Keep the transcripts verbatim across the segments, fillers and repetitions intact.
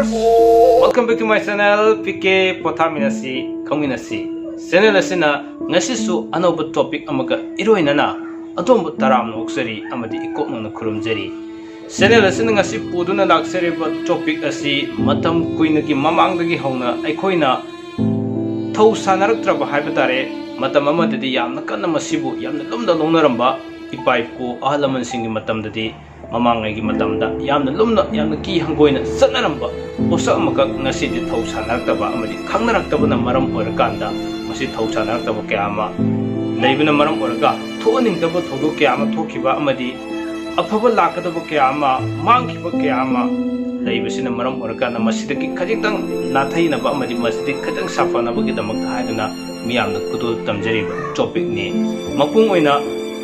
Welcome back to my channel, P K ꯄꯣꯊꯥꯃꯤꯟꯅꯁꯤ ꯈꯪꯃꯤꯟꯅꯁꯤ꯫ Channel ꯑꯁꯤꯅ ꯉꯁꯤꯁꯨ ꯑꯅꯧꯕ topic ꯑꯃꯒ ꯏꯔꯣꯏꯅꯅ ꯑꯗꯣꯝꯕꯨ ꯇꯔꯥꯝꯅ ꯑꯣꯛꯆꯔꯤ ꯑꯃꯗꯤ ꯏꯀꯣꯛ ꯅꯧꯅ ꯈꯨꯔꯨꯝꯖꯔꯤ꯫ Channel ꯑꯁꯤꯅ ꯉꯁꯤ ꯄꯨꯗꯨꯅ ꯂꯥꯛꯆꯔꯤꯕ topic ꯑꯁꯤ ꯃꯇꯝ ꯀꯨꯏꯅꯒꯤ ꯃꯃꯥꯡꯗꯒꯤ ꯍꯧꯅ ꯑꯩꯈꯣꯏꯅ ꯊꯧ ꯁꯥꯟꯅꯔꯛꯇ꯭ꯔꯕ ꯍꯥꯏꯕ ꯇꯥꯔꯦ꯫ ꯃꯇꯝ ꯑꯃꯗꯗꯤ ꯌꯥꯝꯅ ꯀꯟꯅ ꯃꯁꯤꯕꯨ ꯌꯥꯝꯅ ꯂꯨꯝꯅ ꯂꯧꯅꯔꯝꯕ ꯏꯄꯥ ꯏꯄꯨ ꯑꯍꯜ ꯂꯃꯟꯁꯤꯡꯒꯤ ꯃꯇꯝꯗꯗꯤ, ꯃꯃꯥꯡꯉꯩꯒꯤ ꯃꯇꯝꯗ ꯌꯥꯝꯅ ꯂꯨꯝꯅ, ꯌꯥꯝꯅ ꯀꯤ ꯍꯪꯒꯣꯏꯅ ꯆꯠꯅꯔꯝꯕ ꯄꯣꯠꯁꯛ ꯑꯃꯈꯛ ꯉꯁꯤꯗꯤ ꯊꯧ ꯁꯥꯟꯅꯔꯛꯇꯕ ꯑꯃꯗꯤ ꯈꯪꯅꯔꯛꯇꯕꯅ ꯃꯔꯝ ꯑꯣꯏꯔꯀꯥꯟꯗ, ꯃꯁꯤ ꯊꯧ ꯁꯥꯟꯅꯔꯛꯇꯕ ꯀꯌꯥ ꯑꯃ ꯂꯩꯕꯅ ꯃꯔꯝ ꯑꯣꯏꯔꯒ, ꯊꯣꯛꯍꯟꯅꯤꯡꯗꯕ ꯊꯧꯗꯣꯛ ꯀꯌꯥ ꯑꯃ ꯊꯣꯛꯈꯤꯕ ꯑꯃꯗꯤ ꯑꯐꯕ ꯂꯥꯛꯀꯗꯕ ꯀꯌꯥ ꯑꯃ ꯃꯥꯡꯈꯤꯕ ꯀꯌꯥ ꯑꯃ ꯂꯩꯕꯁꯤꯅ ꯃꯔꯝ ꯑꯣꯏꯔꯀꯥꯟꯗ, ꯃꯁꯤꯗꯒꯤ ꯈꯖꯤꯛꯇꯪ ꯅꯥꯊꯩꯅꯕ ꯑꯃꯗꯤ ꯃꯁꯤꯗꯒꯤ ꯈꯖꯤꯛꯇꯪ ꯁꯥꯐꯅꯕꯒꯤꯗꯃꯛꯇ ꯍꯥꯏꯗꯨꯅ ꯃꯤꯌꯥꯝꯗ ꯈꯨꯗꯣꯜ ꯇꯝꯖꯔꯤꯕ topicꯅꯤ꯫ ꯃꯄꯨꯡ ꯑꯣꯏꯅ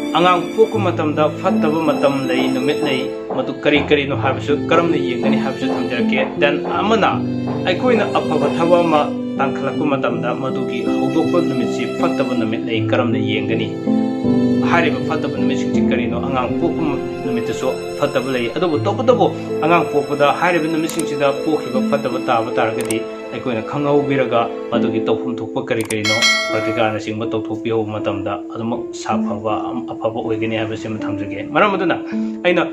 ꯑꯉꯥꯡ ꯄꯣꯛꯄ ꯃꯇꯝꯗ ꯐꯠꯇꯕ ꯃꯇꯝ ꯂꯩ, ꯅꯨꯃꯤꯠ ꯂꯩ, ꯃꯗꯨ ꯀꯔꯤ ꯀꯔꯤꯅꯣ ꯍꯥꯏꯕꯁꯨ ꯀꯔꯝꯅ ꯌꯦꯡꯒꯅꯤ ꯍꯥꯏꯕꯁꯨ ꯊꯝꯖꯔꯛꯀꯦ꯫ Then ꯑꯃꯅ ꯑꯩꯈꯣꯏꯅ ꯑꯐꯕ ꯊꯕꯛ ꯑꯃ ꯇꯥꯟꯈꯠꯂꯛꯄ ꯃꯇꯝꯗ ꯃꯗꯨꯒꯤ ꯍꯧꯗꯣꯛꯄ ꯅꯨꯃꯤꯠꯁꯤ ꯐꯠꯇꯕ ꯅꯨꯃꯤꯠ ꯂꯩ, ꯀꯔꯝꯅ ꯌꯦꯡꯒꯅꯤ? ꯍꯥꯏꯔꯤꯕ ꯐꯠꯇꯕ ꯅꯨꯃꯤꯠꯁꯤꯡꯁꯤ ꯀꯔꯤꯅꯣ? ꯑꯉꯥꯡ ꯄꯣꯛꯄ ꯅꯨꯃꯤꯠꯇꯁꯨ ꯐꯠꯇꯕ ꯂꯩ꯫ ꯑꯗꯨꯕꯨ ꯇꯧꯕꯇꯕꯨ ꯑꯉꯥꯡ ꯄꯣꯛꯄꯗ ꯍꯥꯏꯔꯤꯕ ꯅꯨꯃꯤꯠꯁꯤꯡꯁꯤꯗ ꯄꯣꯛꯈꯤꯕ ꯐꯠꯇꯕ ꯇꯥꯕ ꯇꯥꯔꯒꯗꯤ ꯑꯩꯈꯣꯏꯅ ꯈꯪꯍꯧꯕꯤꯔꯒ ꯃꯗꯨꯒꯤ ꯇꯧꯐꯝ ꯊꯣꯛꯄ ꯀꯔꯤ ꯀꯔꯤꯅꯣ ꯄ꯭ꯔꯇꯤꯀꯥꯔꯅꯆꯤꯡꯕ ꯇꯧꯊꯣꯛꯄꯤꯍꯧꯕ ꯃꯇꯝꯗ ꯑꯗꯨꯃꯛ ꯁꯥꯐꯕ, ꯑꯐꯕ ꯑꯣꯏꯒꯅꯤ ꯍꯥꯏꯕꯁꯤꯃ ꯊꯝꯖꯒꯦ꯫ ꯃꯔꯝ ꯑꯗꯨꯅ ꯑꯩꯅ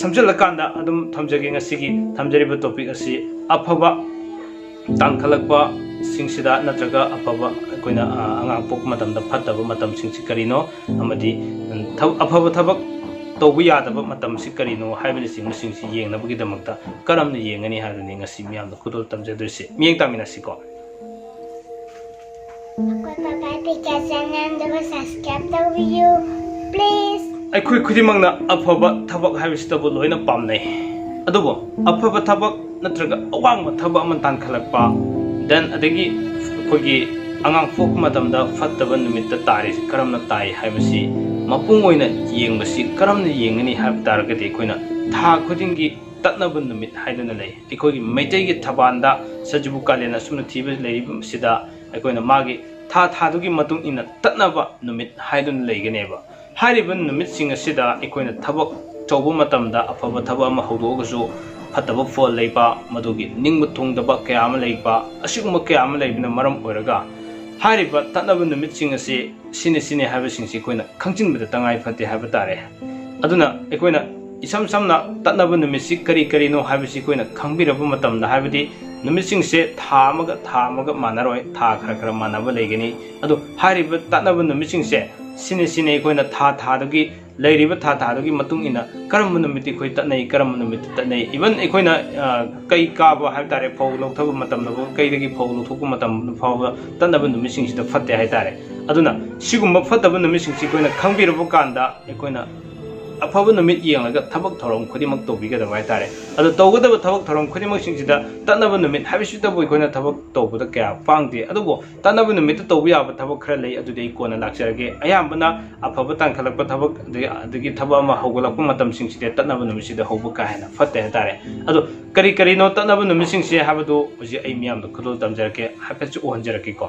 ꯁꯝꯖꯤꯜꯂꯀꯥꯟꯗ ꯑꯗꯨꯝ ꯊꯝꯖꯒꯦ, ꯉꯁꯤꯒꯤ ꯊꯝꯖꯔꯤꯕ topic ꯑꯁꯤ ꯑꯐꯕ ꯇꯥꯟꯈꯠꯂꯛꯄꯁꯤꯡꯁꯤꯗ ꯅꯠꯇ꯭ꯔꯒ ꯑꯐꯕ ꯑꯩꯈꯣꯏꯅ, ꯑ, ꯑꯉꯥꯡ ꯄꯣꯛꯄ ꯃꯇꯝꯗ ꯐꯠꯇꯕ ꯃꯇꯝꯁꯤꯡꯁꯤ ꯀꯔꯤꯅꯣ ꯑꯃꯗꯤ, ꯎꯝ, ꯊꯕ-, ꯑꯐꯕ ꯊꯕꯛ ꯇꯧꯕ ꯌꯥꯗꯕ ꯃꯇꯝꯁꯤ ꯀꯔꯤꯅꯣ ꯍꯥꯏꯕꯅꯆꯤꯡꯕꯁꯤꯡꯁꯤ ꯌꯦꯡꯅꯕꯒꯤꯗꯃꯛꯇ ꯀꯔꯝꯅ ꯌꯦꯡꯒꯅꯤ ꯍꯥꯏꯕꯗꯨꯅꯤ ꯉꯁꯤ ꯃꯤꯌꯥꯝꯗ ꯈꯨꯗꯣꯜ ꯇꯝꯖꯗꯣꯏꯁꯤ꯫ ꯃꯤꯠꯌꯦꯡ ꯇꯥꯃꯤꯟꯅꯁꯤꯀꯣ꯫ ꯑꯩꯈꯣꯏ ꯄꯥꯄꯥ ꯄꯤꯀꯥ channelꯗꯨꯕꯨ subscribe ꯇꯧꯕꯤꯌꯨ, please꯫ ꯑꯩꯈꯣꯏ ꯈꯨꯗꯤꯡꯃꯛꯅ ꯑꯐꯕ ꯊꯕꯛ ꯍꯥꯏꯕꯁꯤꯇꯕꯨ ꯂꯣꯏꯅ ꯄꯥꯝꯅꯩ꯫ ꯑꯗꯨꯕꯨ ꯑꯐꯕ ꯊꯕꯛ ꯅꯠꯇ꯭ꯔꯒ ꯑꯋꯥꯡꯕ ꯊꯕꯛ ꯑꯃ ꯇꯥꯟꯈꯠꯂꯛꯄ, then ꯑꯗꯒꯤ ꯑꯩꯈꯣꯏꯒꯤ ꯑꯉꯥꯡ ꯄꯣꯛꯄ ꯃꯇꯝꯗ ꯐꯠꯇꯕ ꯅꯨꯃꯤꯠꯇ ꯇꯥꯔꯤꯁꯤ ꯀꯔꯝꯅ ꯇꯥꯏ ꯍꯥꯏꯕꯁꯤ ꯃꯄꯨꯡ ꯑꯣꯏꯅ ꯌꯦꯡꯕꯁꯤ ꯀꯔꯝꯅ ꯌꯦꯡꯒꯅꯤ ꯍꯥꯏꯕ ꯇꯥꯔꯒꯗꯤ, ꯑꯩꯈꯣꯏꯅ ꯊꯥ ꯈꯨꯗꯤꯡꯒꯤ ꯇꯠꯅꯕ ꯅꯨꯃꯤꯠ ꯍꯥꯏꯗꯨꯅ ꯂꯩ꯫ ꯑꯩꯈꯣꯏꯒꯤ ꯃꯩꯇꯩꯒꯤ ꯊꯕꯥꯟꯗ ꯁꯖꯤꯕꯨ ꯀꯥꯂꯦꯟ ꯑꯁꯨꯝꯅ ꯊꯤꯕ ꯂꯩꯔꯤꯕꯁꯤꯗ ꯑꯩꯈꯣꯏꯅ ꯃꯥꯒꯤ ꯊꯥ ꯊꯥꯗꯨꯒꯤ ꯃꯇꯨꯡ ꯏꯟꯅ ꯇꯠꯅꯕ ꯅꯨꯃꯤꯠ ꯍꯥꯏꯗꯨꯅ ꯂꯩꯒꯅꯦꯕ꯫ ꯍꯥꯏꯔꯤꯕ ꯅꯨꯃꯤꯠꯁꯤꯡ ꯑꯁꯤꯗ ꯑꯩꯈꯣꯏꯅ ꯊꯕꯛ ꯇꯧꯕ ꯃꯇꯝꯗ ꯑꯐꯕ ꯊꯕꯛ ꯑꯃ ꯍꯧꯗꯣꯛꯑꯒꯁꯨ ꯐꯠꯇꯕ ꯐꯣꯜ ꯂꯩꯕ, ꯃꯗꯨꯒꯤ ꯅꯤꯡꯕ ꯊꯨꯡꯗꯕ ꯀꯌꯥ ꯑꯃ ꯂꯩꯕ, ꯑꯁꯤꯒꯨꯝꯕ ꯀꯌꯥ ꯑꯃ ꯂꯩꯕꯅ ꯃꯔꯝ ꯑꯣꯏꯔꯒ ꯍꯥꯏꯔꯤꯕ ꯇꯠꯅꯕ ꯅꯨꯃꯤꯠꯁꯤꯡ ꯑꯁꯤ ꯁꯤꯅꯤ ꯁꯤꯅꯤ ꯍꯥꯏꯕꯁꯤꯡꯁꯤ ꯑꯩꯈꯣꯏꯅ ꯈꯪꯖꯤꯟꯕꯗ ꯇꯉꯥꯏ ꯐꯗꯦ ꯍꯥꯏꯕ ꯇꯥꯔꯦ꯫ ꯑꯗꯨꯅ ꯑꯩꯈꯣꯏꯅ ꯏꯁꯝ ꯁꯝꯅ ꯇꯠꯅꯕ ꯅꯨꯃꯤꯠꯁꯤ ꯀꯔꯤ ꯀꯔꯤꯅꯣ ꯍꯥꯏꯕꯁꯤ ꯑꯩꯈꯣꯏꯅ ꯈꯪꯕꯤꯔꯕ ꯃꯇꯝꯗ, ꯍꯥꯏꯕꯗꯤ ꯅꯨꯃꯤꯠꯁꯤꯡꯁꯦ ꯊꯥ ꯑꯃꯒ ꯊꯥ ꯑꯃꯒ ꯃꯥꯟꯅꯔꯣꯏ, ꯊꯥ ꯈꯔ ꯈꯔ ꯃꯥꯟꯅꯕ ꯂꯩꯒꯅꯤ꯫ ꯑꯗꯣ ꯍꯥꯏꯔꯤꯕ ꯇꯠꯅꯕ ꯅꯨꯃꯤꯠꯁꯤꯡꯁꯦ ꯁꯤꯅꯤ ꯁꯤꯅꯤ ꯑꯩꯈꯣꯏꯅ ꯊꯥ ꯊꯥꯗꯨꯒꯤ ꯂꯩꯔꯤꯕ ꯊꯥ ꯊꯥꯗꯨꯒꯤ ꯃꯇꯨꯡ ꯏꯟꯅ ꯀꯔꯝꯕ ꯅꯨꯃꯤꯠꯇꯤ ꯑꯩꯈꯣꯏ ꯇꯠꯅꯩ, ꯀꯔꯝꯕ ꯅꯨꯃꯤꯠꯇꯤ ꯇꯠꯅꯩ꯫ Even ꯑꯩꯈꯣꯏꯅ, ꯑ, ꯀꯩ ꯀꯥꯕ ꯍꯥꯏꯕ ꯇꯥꯔꯦ, ꯐꯧ ꯂꯧꯊꯕ ꯃꯇꯝꯗ, ꯀꯩꯗꯒꯤ ꯐꯧ ꯂꯧꯊꯣꯛꯄ ꯃꯇꯝ ꯐꯥꯎꯕ ꯇꯠꯅꯕ ꯅꯨꯃꯤꯠꯁꯤꯡꯁꯤꯗ ꯐꯠꯇꯦ ꯍꯥꯏ ꯇꯥꯔꯦ꯫ ꯑꯗꯨꯅ ꯁꯤꯒꯨꯝꯕ ꯐꯠꯇꯕ ꯅꯨꯃꯤꯠꯁꯤꯡꯁꯤ ꯑꯩꯈꯣꯏꯅ ꯈꯪꯕꯤꯔꯕ ꯀꯥꯟꯗ ꯑꯩꯈꯣꯏꯅ ꯑꯐꯕ ꯅꯨꯃꯤꯠ ꯌꯦꯡꯂꯒ ꯊꯕꯛ ꯊꯧꯔꯝ ꯈꯨꯗꯤꯡꯃꯛ ꯇꯧꯕꯤꯒꯗꯕ ꯍꯥꯏ ꯇꯥꯔꯦ꯫ ꯑꯗꯣ ꯇꯧꯒꯗꯕ ꯊꯕꯛ ꯊꯧꯔꯝ ꯈꯨꯗꯤꯡꯃꯛꯁꯤꯡꯁꯤꯗ ꯇꯠꯅꯕ ꯅꯨꯃꯤꯠ ꯍꯥꯏꯕꯁꯤꯇꯕꯨ ꯑꯩꯈꯣꯏꯅ ꯊꯕꯛ ꯇꯧꯕꯗ ꯀꯌꯥ ꯄꯥꯡꯗꯦ꯫ ꯑꯗꯨꯕꯨ ꯇꯠꯅꯕ ꯅꯨꯃꯤꯠꯇ ꯇꯧꯕ ꯌꯥꯕ ꯊꯕꯛ ꯈꯔ ꯂꯩ, ꯑꯗꯨꯗꯤ ꯑꯩ ꯀꯣꯟꯅ ꯂꯥꯛꯆꯔꯒꯦ꯫ ꯑꯌꯥꯝꯕꯅ ꯑꯐꯕ ꯇꯥꯟꯈꯠꯂꯛꯄ ꯊꯕꯛ, ꯑꯗꯒꯤ, ꯑꯗꯒꯤ ꯊꯕꯛ ꯑꯃ ꯍꯧꯒꯠꯂꯛꯄ ꯃꯇꯝꯁꯤꯡꯁꯤꯗ ꯇꯠꯅꯕ ꯅꯨꯃꯤꯠꯁꯤꯗ ꯍꯧꯕ ꯀꯥ ꯍꯦꯟꯅ ꯐꯠꯇꯦ ꯍꯥꯏ ꯇꯥꯔꯦ꯫ ꯑꯗꯣ ꯀꯔꯤ ꯀꯔꯤꯅꯣ ꯇꯠꯅꯕ ꯅꯨꯃꯤꯠꯁꯤꯡꯁꯦ ꯍꯥꯏꯕꯗꯨ ꯍꯧꯖꯤꯛ ꯑꯩ ꯃꯤꯌꯥꯝꯗ ꯈꯨꯗꯣꯜ ꯇꯝꯖꯔꯛꯀꯦ, ꯍꯥꯏꯐꯦꯠꯁꯨ ꯎꯍꯟꯖꯔꯛꯀꯦꯀꯣ꯫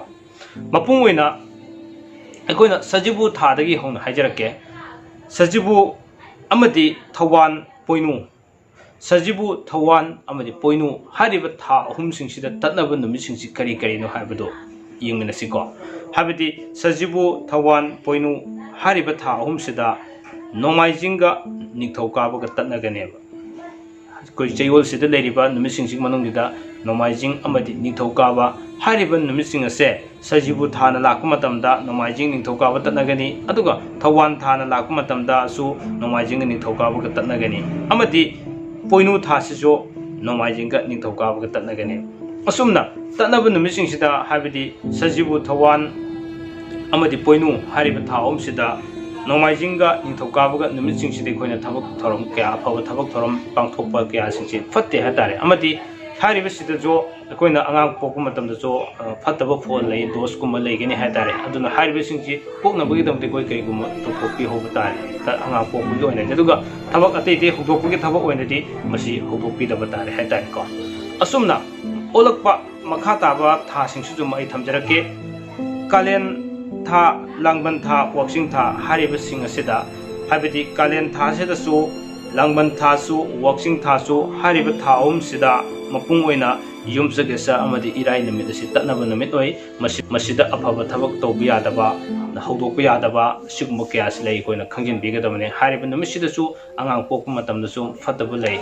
ꯃꯄꯨꯡ ꯑꯣꯏꯅ ꯑꯩꯈꯣꯏꯅ ꯁꯖꯤꯕꯨ ꯊꯥꯗꯒꯤ ꯍꯧꯅ ꯍꯥꯏꯖꯔꯛꯀꯦ꯫ ꯁꯖꯤꯕꯨ ꯑꯃꯗꯤ ꯊꯧꯋꯥꯟ ꯄꯣꯏꯅꯨ, ꯁꯖꯤꯕꯨ, ꯊꯧꯋꯥꯟ ꯑꯃꯗꯤ ꯄꯣꯏꯅꯨ ꯍꯥꯏꯔꯤꯕ ꯊꯥ ꯑꯍꯨꯝꯁꯤꯡꯁꯤꯗ ꯇꯠꯅꯕ ꯅꯨꯃꯤꯠꯁꯤꯡꯁꯤ ꯀꯔꯤ ꯀꯔꯤꯅꯣ ꯍꯥꯏꯕꯗꯨ ꯌꯦꯡꯃꯤꯟꯅꯁꯤꯀꯣ꯫ ꯍꯥꯏꯕꯗꯤ ꯁꯖꯤꯕꯨ, ꯊꯧꯋꯥꯟ, ꯄꯣꯏꯅꯨ ꯍꯥꯏꯔꯤꯕ ꯊꯥ ꯑꯍꯨꯝꯁꯤꯗ ꯅꯣꯡꯃꯥꯏꯖꯤꯡꯒ ꯅꯤꯡꯊꯧꯀꯥꯕꯒ ꯇꯠꯅꯒꯅꯦꯕ꯫ ꯑꯩꯈꯣꯏ ꯆꯌꯣꯜꯁꯤꯗ ꯂꯩꯔꯤꯕ ꯅꯨꯃꯤꯠꯁꯤꯡꯁꯤꯒꯤ ꯃꯅꯨꯡꯁꯤꯗ ꯅꯣꯡꯃꯥꯏꯖꯤꯡ ꯑꯃꯗꯤ ꯅꯤꯡꯊꯧꯀꯥꯕ ꯍꯥꯏꯔꯤꯕ ꯅꯨꯃꯤꯠꯁꯤꯡ ꯑꯁꯦ ꯁꯖꯤꯕꯨ ꯊꯥꯅ ꯂꯥꯛꯄ ꯃꯇꯝꯗ ꯅꯣꯡꯃꯥꯏꯖꯤꯡ ꯅꯤꯡꯊꯧꯀꯥꯕ ꯇꯠꯅꯒꯅꯤ, ꯑꯗꯨꯒ ꯊꯧꯋꯥꯟ ꯊꯥꯅ ꯂꯥꯛꯄ ꯃꯇꯝꯗꯁꯨ ꯅꯣꯡꯃꯥꯏꯖꯤꯡꯒ ꯅꯤꯡꯊꯧꯀꯥꯕꯒ ꯇꯠꯅꯒꯅꯤ, ꯑꯃꯗꯤ ꯄꯣꯏꯅꯨ ꯊꯥꯁꯤꯁꯨ ꯅꯣꯡꯃꯥꯏꯖꯤꯡꯒ ꯅꯤꯡꯊꯧꯀꯥꯕꯒ ꯇꯠꯅꯒꯅꯤ꯫ ꯑꯁꯨꯝꯅ ꯇꯠꯅꯕ ꯅꯨꯃꯤꯠꯁꯤꯡꯁꯤꯗ, ꯍꯥꯏꯕꯗꯤ ꯁꯖꯤꯕꯨ, ꯊꯧꯋꯥꯟ ꯑꯃꯗꯤ ꯄꯣꯏꯅꯨ ꯍꯥꯏꯔꯤꯕ ꯊꯥ ꯑꯍꯨꯝꯁꯤꯗ, ꯅꯣꯡꯃꯥꯏꯖꯤꯡꯒ ꯅꯤꯡꯊꯧꯀꯥꯕꯒ ꯅꯨꯃꯤꯠꯁꯤꯡꯁꯤꯗ ꯑꯩꯈꯣꯏꯅ ꯊꯕꯛ ꯊꯧꯔꯝ ꯀꯌꯥ, ꯑꯐꯕ ꯊꯕꯛ ꯊꯧꯔꯝ ꯄꯥꯡꯊꯣꯛꯄ ꯀꯌꯥꯁꯤꯡꯁꯤ ꯐꯠꯇꯦ ꯍꯥꯏꯇꯥꯔꯦ꯫ ꯑꯃꯗꯤ ꯍꯥꯏꯔꯤꯕꯁꯤꯗꯁꯨ ꯑꯩꯈꯣꯏꯅ ꯑꯉꯥꯡ ꯄꯣꯛꯄ ꯃꯇꯝꯗꯁꯨ, ꯑ, ꯐꯠꯇꯕ ꯐꯣꯜ ꯂꯩ, ꯗꯣꯁꯀꯨꯝꯕ ꯂꯩꯒꯅꯤ ꯍꯥꯏꯇꯥꯔꯦ꯫ ꯑꯗꯨꯅ ꯍꯥꯏꯔꯤꯕꯁꯤꯡꯁꯤ ꯀꯣꯛꯅꯕꯒꯤꯗꯃꯛꯇ ꯑꯩꯈꯣꯏ ꯀꯔꯤꯒꯨꯝꯕ ꯇꯧꯊꯣꯛꯄꯤꯍꯧꯕ ꯇꯥꯔꯦ, ꯇ-, ꯑꯉꯥꯡ ꯄꯣꯛꯄꯒꯤ ꯑꯣꯏꯅꯗꯤ꯫ ꯑꯗꯨꯒ ꯊꯕꯛ ꯑꯇꯩ ꯑꯇꯩ ꯍꯧꯗꯣꯛꯄꯒꯤ ꯊꯕꯛ ꯑꯣꯏꯅꯗꯤ ꯃꯁꯤ ꯍꯧꯗꯣꯛꯄꯤꯗꯕ ꯇꯥꯔꯦ ꯍꯥꯏꯇꯥꯔꯦꯀꯣ꯫ ꯑꯁꯨꯝꯅ ꯑꯣꯜꯂꯛꯄ ꯃꯈꯥ ꯇꯥꯕ ꯊꯥꯁꯤꯡꯁꯤꯁꯨ ꯑꯩ ꯊꯝꯖꯔꯛꯀꯦ꯫ ꯀꯥꯂꯦꯟ ꯊꯥ, ꯂꯥꯡꯕꯟ ꯊꯥ, ꯋꯥꯛꯆꯤꯡ ꯊꯥ ꯍꯥꯏꯔꯤꯕꯁꯤꯡ ꯑꯁꯤꯗ, ꯍꯥꯏꯕꯗꯤ ꯀꯥꯂꯦꯟ ꯊꯥꯁꯤꯗꯁꯨ ꯂꯥꯡꯕꯟ ꯊꯥꯁꯨ, ꯋꯥꯛꯆꯤꯡ ꯊꯥꯁꯨ, ꯍꯥꯏꯔꯤꯕ ꯊꯥ ꯑꯍꯨꯝꯁꯤꯗ ꯃꯄꯨꯡ ꯑꯣꯏꯅ ꯌꯨꯝꯁꯀꯩꯁ ꯑꯃꯗꯤ ꯏꯔꯥꯏ ꯅꯨꯃꯤꯠ ꯑꯁꯤ ꯇꯠꯅꯕ ꯅꯨꯃꯤꯠ ꯑꯣꯏ꯫ ꯃꯁꯤ, ꯃꯁꯤꯗ ꯑꯐꯕ ꯊꯕꯛ ꯇꯧꯕ ꯌꯥꯗꯕ, ꯍꯧꯗꯣꯛꯄ ꯌꯥꯗꯕ, ꯑꯁꯤꯒꯨꯝꯕ ꯀꯌꯥꯁꯤ ꯂꯩ, ꯑꯩꯈꯣꯏꯅ ꯈꯪꯖꯤꯟꯕꯤꯒꯗꯕꯅꯤ꯫ ꯍꯥꯏꯔꯤꯕ ꯅꯨꯃꯤꯠꯁꯤꯗꯁꯨ ꯑꯉꯥꯡ ꯄꯣꯛꯄ ꯃꯇꯝꯗꯁꯨ ꯐꯠꯇꯕ ꯂꯩ꯫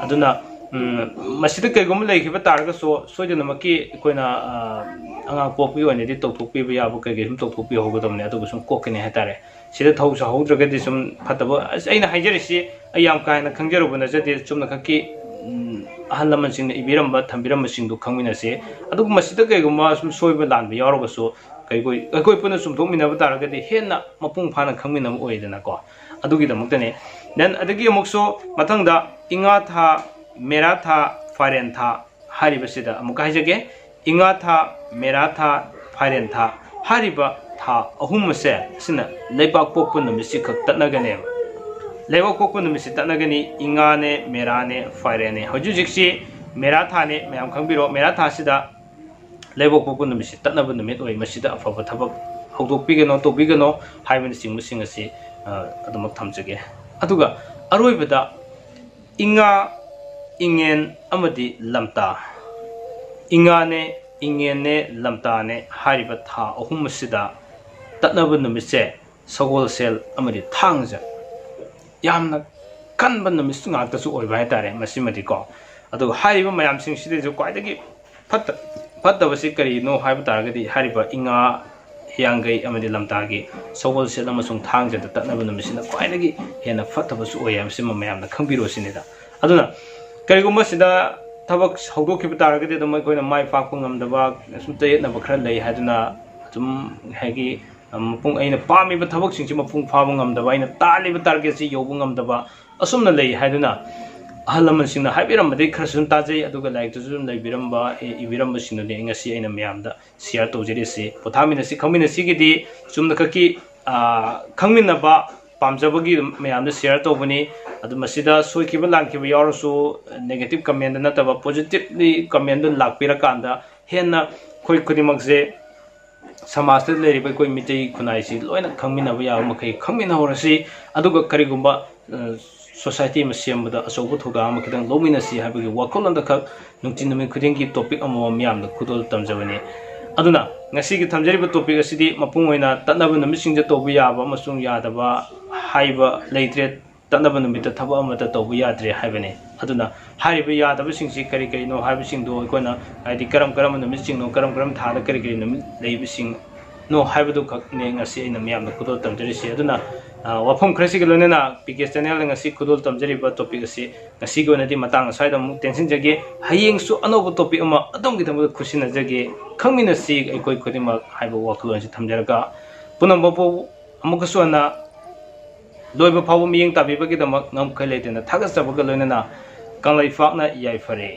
ꯑꯗꯨꯅ, ꯎꯝ, ꯃꯁꯤꯗ ꯀꯩꯒꯨꯝꯕ ꯂꯩꯈꯤꯕ ꯇꯥꯔꯒꯁꯨ, ꯁꯣꯏꯗꯅꯃꯛꯀꯤ ꯑꯩꯈꯣꯏꯅ, ꯑ, ꯑꯉꯥꯡ ꯄꯣꯛꯄꯒꯤ ꯑꯣꯏꯅꯗꯤ ꯇꯧꯊꯣꯛꯄꯤꯕ ꯌꯥꯕ ꯀꯩꯀꯩ ꯁꯨꯝ ꯇꯧꯊꯣꯛꯄꯤꯍꯧꯒꯗꯕꯅꯤ, ꯑꯗꯨꯒ ꯁꯨꯝ ꯀꯣꯛꯀꯅꯤ ꯍꯥꯏꯇꯥꯔꯦ꯫ ꯁꯤꯗ ꯊꯧ ꯁꯥꯍꯧꯗ꯭ꯔꯒꯗꯤ ꯁꯨꯝ ꯐꯠꯇꯕ, ꯑꯁ, ꯑꯩꯅ ꯍꯥꯏꯖꯔꯤꯁꯤ ꯑꯩ ꯌꯥꯝ ꯀꯥ ꯍꯦꯟꯅ ꯈꯪꯖꯔꯨꯕ ꯅꯠꯆꯗꯦ, ꯆꯨꯝꯅ ꯈꯛꯀꯤ, ꯎꯝ, ꯑꯍꯜ ꯂꯃꯟꯁꯤꯡꯅ ꯏꯕꯤꯔꯝꯕ, ꯊꯝꯕꯤꯔꯝꯕꯁꯤꯡꯗꯨ ꯈꯪꯃꯤꯟꯅꯁꯤ꯫ ꯑꯗꯨꯒ ꯃꯁꯤꯗ ꯀꯩꯒꯨꯝꯕ ꯁꯨꯝ ꯁꯣꯏꯕ ꯂꯥꯟꯕ ꯌꯥꯎꯔꯒꯁꯨ, ꯑꯩꯈꯣꯏ, ꯑꯩꯈꯣꯏ ꯄꯨꯟꯅ ꯆꯨꯝꯊꯣꯛꯃꯤꯟꯅꯕ ꯇꯥꯔꯒꯗꯤ ꯍꯦꯟꯅ ꯃꯄꯨꯡ ꯐꯥꯅ ꯈꯪꯃꯤꯟꯅꯕ ꯑꯣꯏꯗꯅꯀꯣ, ꯑꯗꯨꯒꯤꯗꯃꯛꯇꯅꯤ꯫ Then ꯑꯗꯒꯤ ꯑꯃꯨꯛꯁꯨ ꯃꯊꯪꯗ ꯏꯉꯥ ꯊꯥ, ꯃꯦꯔꯥ ꯊꯥ, ꯐꯥꯏꯔꯦꯟ ꯊꯥ ꯍꯥꯏꯔꯤꯕꯁꯤꯗ ꯑꯃꯨꯛꯀ ꯍꯥꯏꯖꯒꯦ꯫ ꯏꯉꯥ ꯊꯥ, ꯃꯦꯔꯥ ꯊꯥ, ꯐꯥꯏꯔꯦꯟ ꯊꯥ ꯍꯥꯏꯔꯤꯕ ꯊꯥ ꯑꯍꯨꯝ ꯑꯁꯦ, ꯑꯁꯤꯅ ꯂꯩꯕꯥꯛ ꯄꯣꯛꯄ ꯅꯨꯃꯤꯠꯁꯤ ꯈꯛ ꯇꯠꯅꯒꯅꯦꯕ꯫ ꯂꯩꯕꯥꯛ ꯄꯣꯛꯄ ꯅꯨꯃꯤꯠꯁꯤ ꯇꯠꯅꯒꯅꯤ꯫ ꯏꯉꯥꯅꯦ, ꯃꯦꯔꯥꯅꯦ, ꯐꯥꯏꯔꯦꯟꯅꯦ꯫ ꯍꯧꯖꯤꯛ ꯍꯧꯖꯤꯛꯁꯤ ꯃꯦꯔꯥ ꯊꯥꯅꯦ, ꯃꯌꯥꯝ ꯈꯪꯕꯤꯔꯣ꯫ ꯃꯦꯔꯥ ꯊꯥꯁꯤꯗ ꯂꯩꯕꯥꯛ ꯄꯣꯛꯄ ꯅꯨꯃꯤꯠꯁꯤ ꯇꯠꯅꯕ ꯅꯨꯃꯤꯠ ꯑꯣꯏ꯫ ꯃꯁꯤꯗ ꯑꯐꯕ ꯊꯕꯛ ꯍꯧꯗꯣꯛꯄꯤꯒꯅꯣ, ꯇꯧꯕꯤꯒꯅꯣ ꯍꯥꯏꯕꯅꯆꯤꯡꯕꯁꯤꯡ ꯑꯁꯤ, ꯑ, ꯑꯗꯨꯃꯛ ꯊꯝꯖꯒꯦ꯫ ꯑꯗꯨꯒ ꯑꯔꯣꯏꯕꯗ ꯏꯉꯥ, ꯏꯉꯦꯟ ꯑꯃꯗꯤ ꯂꯝꯇꯥ꯫ ꯏꯉꯥꯅꯦ, ꯏꯉꯦꯟꯅꯦ, ꯂꯝꯇꯥꯅꯦ ꯍꯥꯏꯔꯤꯕ ꯊꯥ ꯑꯍꯨꯝ ꯑꯁꯤꯗ ꯇꯠꯅꯕ ꯅꯨꯃꯤꯠꯁꯦ ꯁꯒꯣꯜꯁꯦꯜ ꯑꯃꯗꯤ ꯊꯥꯡꯖ꯫ ꯌꯥꯝꯅ ꯀꯟꯕ ꯅꯨꯃꯤꯠ ꯉꯥꯛꯇꯁꯨ ꯑꯣꯏꯕ ꯍꯥꯏꯇꯥꯔꯦ ꯃꯁꯤꯃꯗꯤꯀꯣ꯫ ꯑꯗꯨꯒ ꯍꯥꯏꯔꯤꯕ ꯃꯌꯥꯝꯁꯤꯡꯁꯤꯗꯩꯁꯨ ꯈ꯭ꯋꯥꯏꯗꯒꯤ ꯐꯠꯇ-, ꯐꯠꯇꯕꯁꯤ ꯀꯔꯤꯅꯣ ꯍꯥꯏꯕ ꯇꯥꯔꯒꯗꯤ, ꯍꯥꯏꯔꯤꯕ ꯏꯉꯥ, ꯍꯤꯌꯥꯡꯒꯩ ꯑꯃꯗꯤ ꯂꯝꯇꯥꯒꯤ ꯁꯒꯣꯜꯁꯦꯜ ꯑꯃꯁꯨꯡ ꯊꯥꯡꯖꯗ ꯇꯠꯅꯕ ꯅꯨꯃꯤꯠꯁꯤꯅ ꯈ꯭ꯋꯥꯏꯗꯒꯤ ꯍꯦꯟꯅ ꯐꯠꯇꯕꯁꯨ ꯑꯣꯏ ꯍꯥꯏꯕꯁꯤꯃ ꯃꯌꯥꯝꯅ ꯈꯪꯕꯤꯔꯣ ꯁꯤꯅꯤꯗ꯫ ꯑꯗꯨꯅ ꯀꯔꯤꯒꯨꯝꯕ ꯁꯤꯗ ꯊꯕꯛ ꯍꯧꯗꯣꯛꯈꯤꯕ ꯇꯥꯔꯒꯗꯤ ꯑꯗꯨꯝ ꯑꯩꯈꯣꯏꯅ ꯃꯥꯏ ꯄꯥꯛꯄ ꯉꯝꯗꯕ, ꯁꯨꯝ ꯆꯌꯦꯠꯅꯕ ꯈꯔ ꯂꯩ ꯍꯥꯏꯗꯨꯅ ꯑꯗꯨꯝ, ꯍꯥꯏꯗꯤ, ꯃꯄꯨꯡ, ꯑꯩꯅ ꯄꯥꯝꯃꯤꯕ ꯊꯕꯛꯁꯤꯡꯁꯤ ꯃꯄꯨꯡ ꯐꯥꯕ ꯉꯝꯗꯕ, ꯑꯩꯅ ꯇꯥꯜꯂꯤꯕ ꯇꯥꯔꯒꯦꯠꯁꯤ ꯌꯧꯕ ꯉꯝꯗꯕ, ꯑꯁꯨꯝꯅ ꯂꯩ ꯍꯥꯏꯗꯨꯅ ꯑꯍꯜ ꯂꯃꯟꯁꯤꯡꯅ ꯍꯥꯏꯕꯤꯔꯝꯕꯗꯒꯤ ꯈꯔꯁꯨ ꯑꯗꯨꯝ ꯇꯥꯖꯩ꯫ ꯑꯗꯨꯒ ꯂꯥꯏꯔꯤꯛꯇꯁꯨ ꯑꯗꯨꯝ ꯂꯩꯕꯤꯔꯝꯕ, ꯏ-, ꯏꯕꯤꯔꯝꯕꯁꯤꯡꯗꯨꯅꯤ ꯑꯩ ꯉꯁꯤ ꯑꯩꯅ ꯃꯌꯥꯝꯗ share ꯇꯧꯖꯔꯤꯁꯤ꯫ ꯄꯣꯊꯥꯃꯤꯟꯅꯁꯤ, ꯈꯪꯃꯤꯟꯅꯁꯤꯒꯤꯗꯤ ꯆꯨꯝꯅ ꯈꯛꯀꯤ, ꯑꯥ, ꯈꯪꯃꯤꯟꯅꯕ ꯄꯥꯝꯖꯕꯒꯤ ꯃꯌꯥꯝꯗ share ꯇꯧꯕꯅꯤ꯫ ꯑꯗꯨ ꯃꯁꯤꯗ ꯁꯣꯏꯈꯤꯕ ꯂꯥꯟꯈꯤꯕ ꯌꯥꯎꯔꯁꯨ negative comment ꯅꯠꯇꯕ positively comment ꯂꯥꯛꯄꯤꯔꯀꯥꯟꯗ ꯍꯦꯟꯅ ꯑꯩꯈꯣꯏ ꯈꯨꯗꯤꯡꯃꯛꯁꯦ ꯁꯃꯥꯖꯇ ꯂꯩꯔꯤꯕ ꯑꯩꯈꯣꯏ ꯃꯤꯇꯩ ꯈꯨꯟꯅꯥꯏꯁꯤ ꯂꯣꯏꯅ ꯈꯪꯃꯤꯟꯅꯕ ꯌꯥꯕ ꯃꯈꯩ ꯈꯪꯃꯤꯟꯅꯍꯧꯔꯁꯤ꯫ ꯑꯗꯨꯒ ꯀꯔꯤꯒꯨꯝꯕ, ꯑ, ꯁꯣꯁꯥꯏꯇꯤ ꯑꯃ ꯁꯦꯝꯕꯗ ꯑꯆꯧꯕ ꯊꯧꯗꯥꯡ ꯑꯃ ꯈꯤꯇꯪ ꯂꯧꯃꯤꯟꯅꯁꯤ ꯍꯥꯏꯕꯒꯤ ꯋꯥꯈꯜꯂꯣꯟꯗ ꯈꯛ ꯅꯨꯡꯇꯤ ꯅꯨꯃꯤꯠ ꯈꯨꯗꯤꯡꯒꯤ ꯇꯣꯄꯤꯛ ꯑꯃꯃꯝ ꯃꯤꯌꯥꯝꯗ ꯈꯨꯗꯣꯜ ꯇꯝꯖꯕꯅꯤ꯫ ꯑꯗꯨꯅ ꯉꯁꯤꯒꯤ ꯊꯝꯖꯔꯤꯕ ꯇꯣꯄꯤꯛ ꯑꯁꯤꯗꯤ ꯃꯄꯨꯡ ꯑꯣꯏꯅ ꯇꯠꯅꯕ ꯅꯨꯃꯤꯠꯁꯤꯡꯗ ꯇꯧꯕ ꯌꯥꯕ ꯑꯃꯁꯨꯡ ꯌꯥꯗꯕ ꯍꯥꯏꯕ ꯂꯩꯇ꯭ꯔꯦ꯫ ꯇꯠꯅꯕ ꯅꯨꯃꯤꯠꯇ ꯊꯕꯛ ꯑꯃꯠꯇ ꯇꯧꯕ ꯌꯥꯗ꯭ꯔꯦ ꯍꯥꯏꯕꯅꯤ꯫ ꯑꯗꯨꯅ ꯍꯥꯏꯔꯤꯕ ꯌꯥꯗꯕꯁꯤꯡꯁꯤ ꯀꯔꯤ ꯀꯔꯤꯅꯣ ꯍꯥꯏꯕꯁꯤꯡꯗꯣ ꯑꯩꯈꯣꯏꯅ, ꯍꯥꯏꯗꯤ, ꯀꯔꯝ ꯀꯔꯝꯕ ꯅꯨꯃꯤꯠꯁꯤꯡꯅꯣ, ꯀꯔꯝ ꯀꯔꯝꯕ ꯊꯥꯗ ꯀꯔꯤ ꯀꯔꯤ ꯅꯨꯃꯤꯠ ꯂꯩꯕꯁꯤꯡꯅꯣ ꯍꯥꯏꯕꯗꯨ ꯈꯛꯅꯤ ꯉꯁꯤ ꯑꯩꯅ ꯃꯤꯌꯥꯝꯗ ꯈꯨꯗꯣꯜ ꯇꯝꯖꯔꯤꯁꯤ꯫ ꯑꯗꯨꯅ, ꯑ, ꯋꯥꯐꯝ ꯈꯔꯁꯤꯒ ꯂꯣꯏꯅꯅ ꯄꯤ ꯀꯦ ꯆꯦꯅꯦꯜꯗ ꯉꯁꯤ ꯈꯨꯗꯣꯜ ꯇꯝꯖꯔꯤꯕ ꯇꯣꯄꯤꯛ ꯑꯁꯤ ꯉꯁꯤꯒꯤ ꯑꯣꯏꯅꯗꯤ ꯃꯇꯥꯡ ꯑꯁ꯭ꯋꯥꯏꯗ ꯑꯃꯨꯛ ꯇꯦꯟꯁꯤꯟꯖꯒꯦ꯫ ꯍꯌꯦꯡꯁꯨ ꯑꯅꯧꯕ ꯇꯣꯄꯤꯛ ꯑꯃ ꯑꯗꯣꯝꯒꯤꯗꯃꯛꯇ ꯈꯨꯠꯁꯤꯟꯅꯖꯒꯦ꯫ ꯈꯪꯃꯤꯟꯅꯁꯤ ꯑꯩꯈꯣꯏ ꯈꯨꯗꯤꯡꯃꯛ ꯍꯥꯏꯕ ꯋꯥꯈꯜꯂꯣꯟꯁꯤ ꯊꯝꯖꯔꯒ, ꯄꯨꯝꯅꯃꯛꯄꯨ ꯑꯃꯨꯛꯀꯁꯨ ꯍꯟꯅ ꯂꯣꯏꯕ ꯐꯥꯎꯕ ꯃꯤꯠꯌꯦꯡ ꯇꯥꯕꯤꯕꯒꯤꯗꯃꯛ ꯉꯝꯈꯩ ꯂꯩꯇꯅ ꯊꯥꯒꯠꯆꯕꯒ ꯂꯣꯏꯅꯅ ꯀꯪꯂꯩꯄꯥꯛꯅ ꯌꯥꯏꯐꯔꯦ꯫